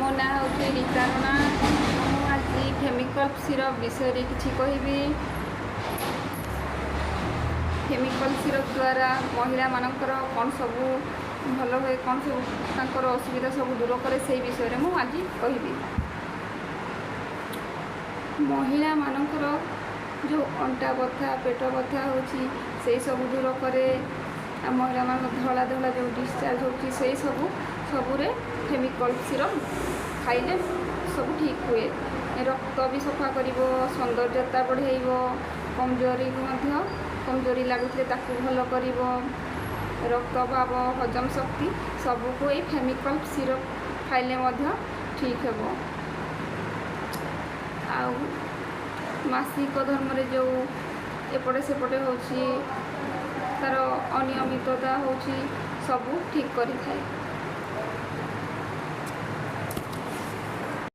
ମୋ ନାଁ ହେଉଛି ରୀତା ରଣା। ମୁଁ ଆଜି ଫେମିକଲ୍ ସିରପ୍ ବିଷୟରେ କିଛି କହିବି। ଫେମିକଲ୍ ସିରପ୍ ଦ୍ୱାରା ମହିଳାମାନଙ୍କର କ'ଣ ସବୁ ଭଲ ହୁଏ, କ'ଣ ସବୁ ତାଙ୍କର ଅସୁବିଧା ସବୁ ଦୂର କରେ, ସେଇ ବିଷୟରେ ମୁଁ ଆଜି କହିବି। ମହିଳାମାନଙ୍କର ଯେଉଁ ଅଣ୍ଟା ବଥା, ପେଟ ବଥା ହେଉଛି, ସେଇ ସବୁ ଦୂର କରେ। ଆଉ ମହିଳାମାନଙ୍କ ଧଳା ଧଳା ଯେଉଁ ଡିସଚାର୍ଜ ହେଉଛି, ସେଇ ସବୁରେ ଫେମିକଲ୍ ସିରପ୍ ଖାଇଲେ ସବୁ ଠିକ୍ ହୁଏ। ରକ୍ତ ବି ସଫା କରିବ, ସୌନ୍ଦର୍ଯ୍ୟତା ବଢ଼େଇବ, କମଜୋରିକୁ ମଧ୍ୟ, କମଜୋରି ଲାଗୁଥିଲେ ତାକୁ ଭଲ କରିବ। ରକ୍ତ ଅଭାବ, ହଜମ ଶକ୍ତି ସବୁକୁ ଏଇ ଫେମିକଲ୍ ସିରପ୍ ଖାଇଲେ ମଧ୍ୟ ଠିକ୍ ହେବ। ଆଉ ମାସିକ ଧର୍ମରେ ଯେଉଁ ଏପଟେ ସେପଟେ ହେଉଛି, ତା'ର ଅନିୟମିତତା ହେଉଛି, ସବୁ ଠିକ୍ କରିଥାଏ।